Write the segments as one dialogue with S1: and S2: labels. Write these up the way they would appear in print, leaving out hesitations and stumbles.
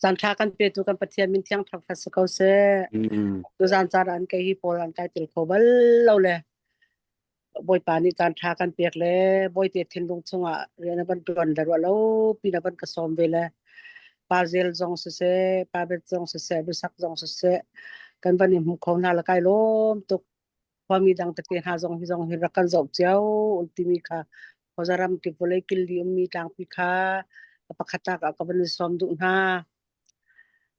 S1: Caan ṭha kan petu kan Pathian min thiang thangṭhat si ko seh. Tuzaan caan ah an kei hi pawl an kai tel kho bal lo le Bawipa nih caan ṭha kan pek le Bawite thinlung chungah rian a van ṭuan le ruah lo pin a van ka sawm ve le Pa Zel zong siseh, Pa Bet zong siseh, Bisak zong siseh, kan van i hmu kho hna le kai lawm tuk. Khuami dang tete hna zong hi zong hi rak kan zoh cio timi kha khuaza kip vawlei killi ummi tlangpi kha pakhat ah ka van i sawm duh hna.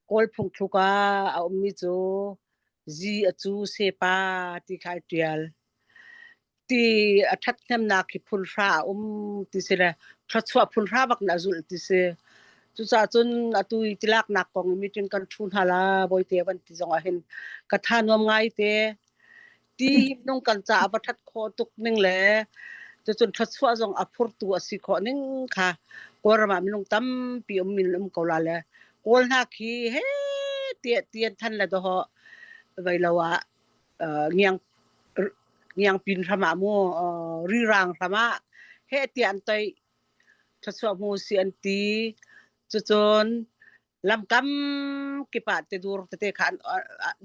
S1: Kawl phungthluk ah a ummi cu zi a cu sepa ti kha ai ṭial. Ti a ṭhathnemnak hi phunhra a um ti si le thluachuah phunhra bak in a zulh ti si. Cucaah cun atu i tilaknak kong i meeting kan ṭhu hna la bawite van ti zong ah hin ka tha nuam ngai te. Ti minung kan caah a va ṭhat khawh tuk ning le cucun thluachuah zong a phurtu a si khawh ning kha Kawlram ah minung tampi um in um ko la le Kawl hna khi he tiah tian than le dawh vai lo ah ngiang ngiangpin hram ah mu rirang hram ah he tiah an toih thluachuah hmu si an ti. Cucun lamkam kip ah tidur tete kha an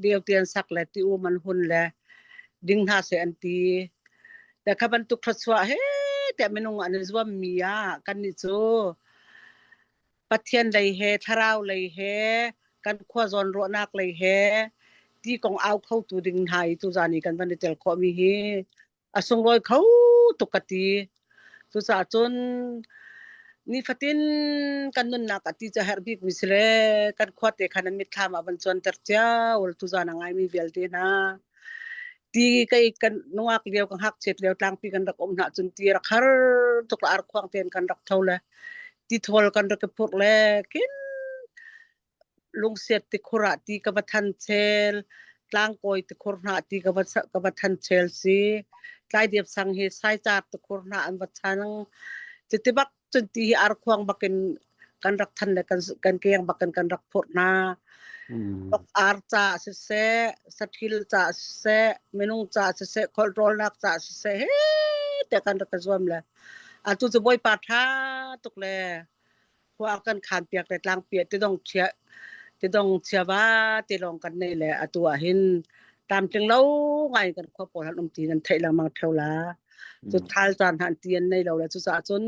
S1: deu ti an sak le ti um an hun le ding hna seh an ti. Te kha bantuk thluachuah he tiah minung an i zuam mi ah kannih cu Pathian lei he thlarau lei he kan khua zawn ruahnak lei he ti kong au kho tu ding hna i tuzan i kan van i tel khawh mi hi a sunglawi kho tuk ka ti. Cucaah cun nifatin kan nunnak ah ti cu a herh bikmi si le kan khuate khan an mitthlam ah van cuanter cio tuzan a ngaimi vialte hna. Ti kei kan nungak lio ka ngakchiat lio tlangpi kan rak um hna cun ti rak har tuk le arkhuang tein kan rak tho le ti thawl kan rak i phurh le kin lungsiat tikhur ah ti ka va than chel, tlangkawi tikhur hna ti ka va than chel si. Tlaidiap sang hi saicar tikhur hna an va chan. Cuti bak cun ti hi arkhuang bakin kan rak than le kan keng bakin kan rak phurh hna. Ar ca siseh, sathil ca siseh, minung ca siseh, kholhrawlnak ca siseh, he te kan rak ka zuam le. Atu cu Bawipa tha tuk le khua a kan khan piak le tlangpi ah tidong chia tidong chiava ti lawng kan nei le atu ah hin tlamtling lo ngai kan khua pawl han um ti nan theih lengmang theo la cu thal caan han ti an nei lo le cucaah cun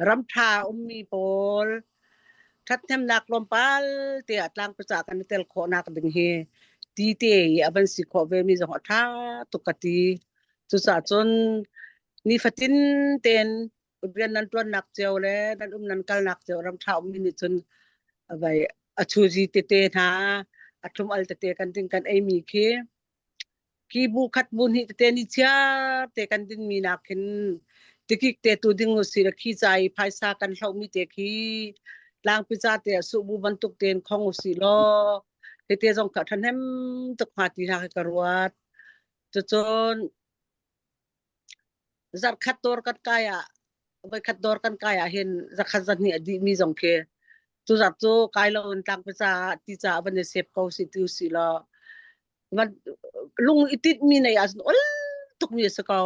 S1: ram tha ummi pawl thathnemnak tlawmpal te ah tlangpi ca kan i tel khawhnak ding hi ti te i a van si khawh ve mi zong a tha tuk ka ti cucaah cun nifatin ten rian nan ṭuannak cio le nan um nan kalnak cio ram ṭha ummi nih cun vai a chuzi tete hna a thlum al tete kan ding kan eimi khi khi bu khat bu hnih tete ni chiar te kan dinmi nak khin tikik te tu ding u si le khi ca i phaisa kan hlohmi te khi tlangpi ca te ah suh bu bantuk tein khong u si law tete zong kha ṭhahnem tuk hnga ti hna khi ka ruat. Cucun Zarhkhat dawr kan kai ah voikhat dawr kan kai ah hin zakhat zahnih a dihmi zong khi tuzarh cu kai lo in tlangpi caah ti caah van i sep ko si ti usih law van lung i tinhmi nei ahcun ol tukmi a si ko.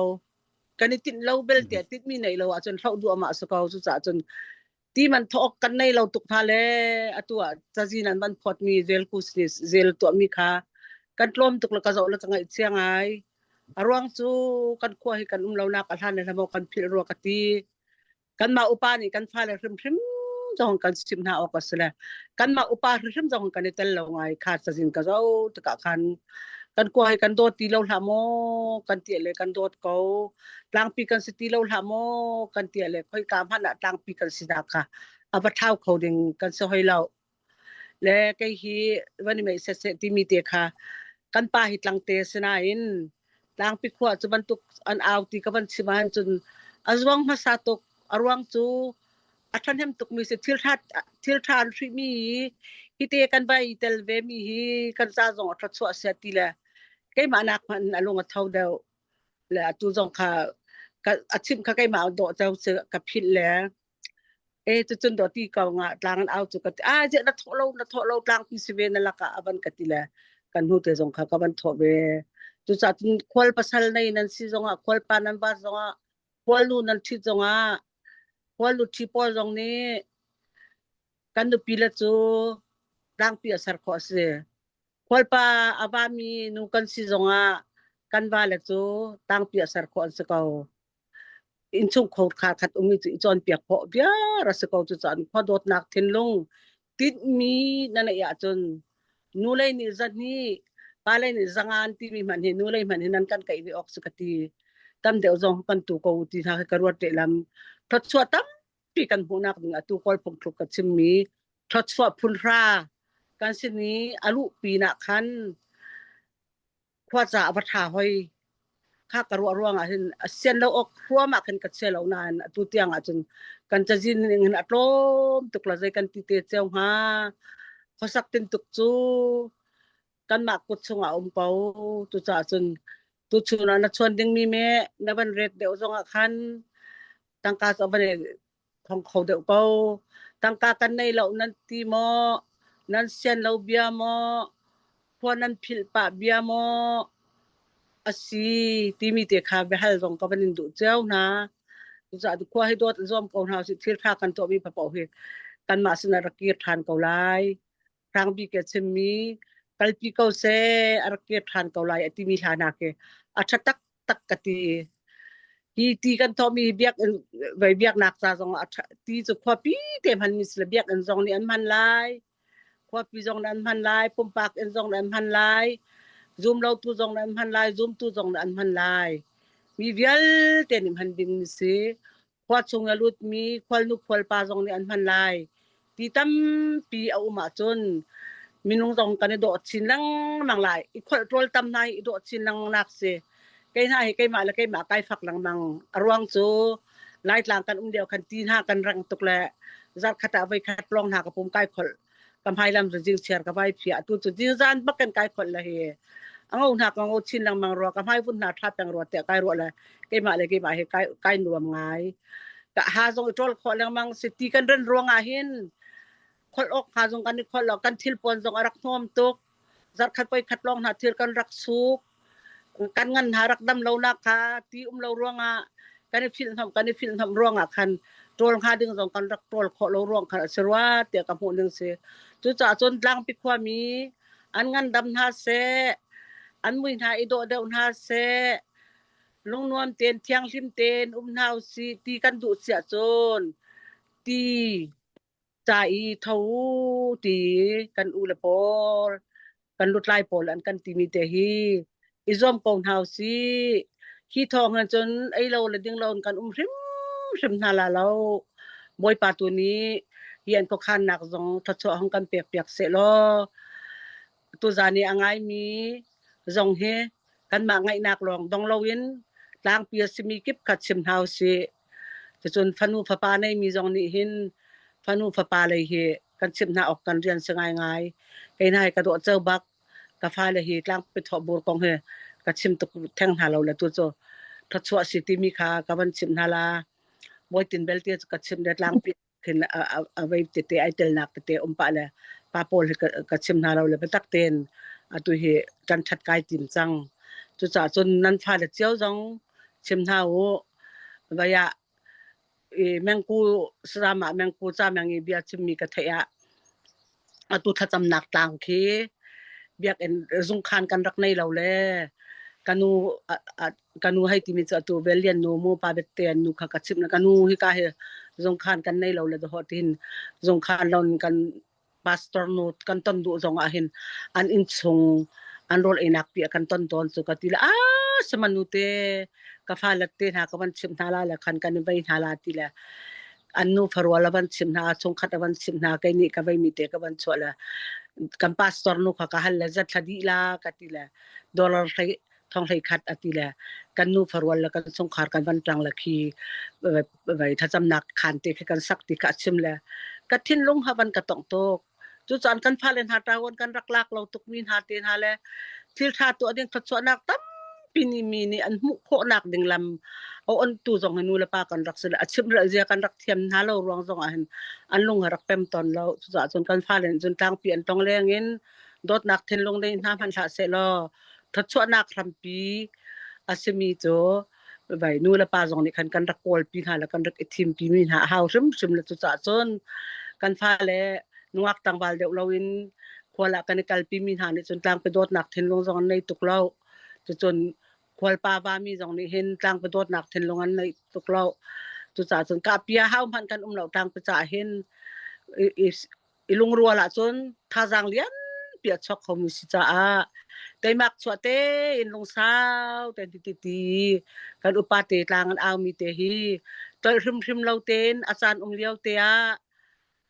S1: Kan i tinh lo belte ah tinhmi neih lo ahcun hloh duahmah a si ko. Cucaah cun ti man thawk kan nei lo tuk hna le atu ah cazin an van phawtmi zelku zel tuahmi kha kan tlawm tuk le ka zoh le ka ngaihchia ngai. A ruang cu kan khua hi kan um lonak a hlan le hlamo kan philh rua ka ti. Kanmah upa nih kan fale hrimhrim zong kan chimh hna awk a si le kanmah upa hrimhrim zong kan i tel lo ngai kha cazin ka zoh tikah khan kan khua hi kan dawt ti lo hlah maw kan ti le kan dawt ko. Tlangpi kan si ti lo hlah maw kan ti le khoika hmanh ah tlangpi kan si dah kha a va thlau kho ding kan si hoi lo. Le kei hi van i meih setseh timi te kha kan pa hi tlangte sinain tlangpi khua cu bantuk an au ti ka van chim ahcun cun a zuang hmasa tuk. A ruang cu a ṭhahnem tukmi si thil ṭha thil ṭha an hrihmi hi hite kan vai i tel ve mi hi kan ca zong a ṭha sia ti le keimah nak hmanh in a lung a tho deuh. Le atu zong kha a chimh kha keimah dawh ceu si ka philh le e cucun dawh ti ko nga tlang an au cu ka ti a je na thawh lo na thawh lo tlangpi si ve na lakah a van ka ti le kan hnu te zong kha ka van thawh ve. Cucaah cun khual pasal nei nan si zongah khual pa nan va zongah khual nu nan ṭhit zongah khual nu ṭhi pawl zong nih kan nupi le cu. Tlangpi ah ser khawh a si. Khualpa a vami nu kan si zongah kan vale cu tangpi ah ser khawh an si ko. Innchungkhar khat um i cu i cawnpiak khawh viar a si ko. Cucaah khua dawtnak thinlung tinhmi na neih ahcun nu lei nih zahnih, pa lei nih zangan timi hmanh hi nu lei hmanh hi nan kan kaih ve awk si ka ti. Tam deuh zong kan tu ko ti hna khi ka ruat lehlam. Thluachuah tampi kan hmuhnak ding atu Kawl phungthluk ka chimmi thluachuah phunhra kan sin i a luhpi nak khan khua ca a va ṭha hoi. Kha ka ruah ruangah hin a sian lo awk hruam ah khin ka chia lo nain atu tiang ah cun kan cazin ning hin a tlawm tuk la zei kan ti te cio hnga. Khuasak tintuk cu kanmah kut chungah um ko. Cucaah cun tuchun ah na chuan dingmi me na van ret deuh zongah khan tangka cu a van thong kho deuh ko. Tangka kan nei lo nan ti maw? Nan sian lo bia maw? Khua nan philh pah bia maw? A si timi te kha biahal zong ka van in duh cio hna. Cucaah khua hi dawt zuam ko hna usih. Thil ṭha kan tuahmi paoh hi kanmah sinah rak kir ṭhan ko lai. Hrang Bik a chimmi kalpi ko seh a rak kir ṭhan ko lai a timi hla hna khi a ṭha taktak ka ti. Hi ti kan thawhmi biakinn vei biaknak ca zong ah ti cu khuapi te hmanmi si le biakinn zong nih an hman lai, khuapi zong nih an hman lai, pumpak inn zong nih an hman lai, zumlotu zong nih an hman lai, zumtu zong nih an hman lai. Mi vialte nih hman ding si. Khua chung a lutmi khualnu khualpa zong nih an hman lai. Ti tampi a um ahcun minung zong kan i dawh chin lengmang lai. I kholh ṭawl tam hna hi i dawh chin lengmang nak si. Kei hna hi keimah le keimah kai fak lengmang. A ruang cu Laitlang kan um lio khan ti hna kan reng tuk le zarkhat ah voikhat lawng hna ka pum kai kholh. Ka hmailam cu jingchiar ka vai phiah. Tu cu jingzan bak kan kai kholh le hi. A ngo hna ka ngo chin lengmang rua ka hmai vun hna ṭha peng rua tiah kai ruah le keimah le keimah hi kai, kai nuam ngai. Ka ha zong i ṭawl khawh lengmang si ti kan ren ruang ah hin kholh awk hnga zong kan i kholh lo kan thil puan zong a rak hnawm tuk. Zarkhat poi khat lawng hna thil kan rak suk. Kan ngan hna rak dam lo nak kha ti um lo ruangah kan i filhhnawmh kan i filhhnawmh ruangah khan ṭawl hnga ding zong kan rak ṭawl khawh lo ruang khan a si rua tiah ka hmuh ning si. Cucaah cun tlangpi khuami an ngandam hna seh, an mui hna i dawh deuh hna seh, lungnuam tein thianghlim tein um hna usih ti kan duh si ahcun ti ca i tho u ti kan u le pawl kan lutlai pawl an kan timi te hi i zuam ko hna usih. Hi thawng hin cun ei lo le ding lo in kan um hrimhrim hna la lo. Bawipa tu nih hi an khuakhannak zong thluachuah hong kan pek piak seh law tuzan i a ngaimi zong hi kanmah ngaihnak lawng dong loin tlangpi a simi kip kha chim hna usih. Cucun fanu fapa neimi zong nih hin fanu fapa lei hi kan chimh hna awk kan rian si ngaingai. Kei hna hi ka dawh ceu bak. Ka fale hi tlangpi thawhbur kong hi ka chim tuk theng hna lo le tu cu thluachuah si timi kha ka van chimh hna la. Bawitin belte cu ka chimh le tlangpi khin a vei tete ai telnak tete um pah le pa pawl hi ka chim hna lo le biatak tein atu hi kan ṭhat kai tim cang. Cucaah cun nan fale cio zong chim hna u. Vai ah i mengku saram ah mengku ca meng i bia chimmi ka theih ah atu thlacamnak tlang khi biakinn zungkhan kan rak nei lo le kanu kanu hei timi cu atu Velian nu mu pa bette an nu kha ka chimh na kanu hi ka hi zungkhan kan nei lo le ho tin zungkhan lon kan pastor nu kan ton duh zong ah hin an inn chung an rawl einak pi kan ton tawn cu ka ti le a samanu te ka fa let te hna ka van chimh hna la le khan kan i vei hna la ti le an nu farual a van chimh hna chungkhat a van chimh hna kei nih ka vei mi te ka van chuah le kan pastor nu kha ka hal le zat thla dih la ka ti le dollar hlei thong hlei khat a ti le kan nu farual le kan chungkhar kan van tang le khi vai thlacamnak khan te khi kan sak ti kha a chim le ka thinlung ha van ka tong tuk. Cucaan kan fale hna ṭawan kan rak lak lo tukmi hna te hna le thil ṭha tuah ding thluachuahnak tampi nih mi nih an hmuh khawhnak ding lam a ontu zong hi nu le pa kan rak si le a chimhrel zia kan rak thiam hna lo ruang zong ah hin an lung a rak pem tawn lo. Cucaah cun kan fale nih cun tlangpi an tong leng in dawtnak thinlung nei hna hmanh hlah seh law thluachuahnak hrampi a simi cu vai nu le pa zong nih khan kan rak kawlpi hna le kan rak i thimpi mi hna a hau hrimhrim le cucaah cun kan fale. Nungak tlangval deuh loin khual ah kan i kalpi mi hna nih cun tlangpi dawtnak thinlung zong an nei tuk lo. Cucun khualpa vami zong nih hin tlangpi dawtnak thinlung an nei tuk lo. Cucaah cun kahpia hau hmanh kan um lo tlangpi caah hin i, i, i lungrual ahcun thazaang lianpi a chuak khomi si caah teimak chuah tein lungsau tein ti ti kan upa te tlang an aumi te hi tolh hrimhrim lo tein a caan um lio te ah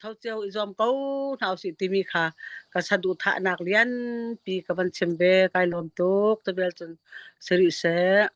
S1: tho cio i zuam ko hna usih timi kha ka saduhthahnak lianpi ka van chim ve. Kai lawm tuk. Tabel cun si rih seh.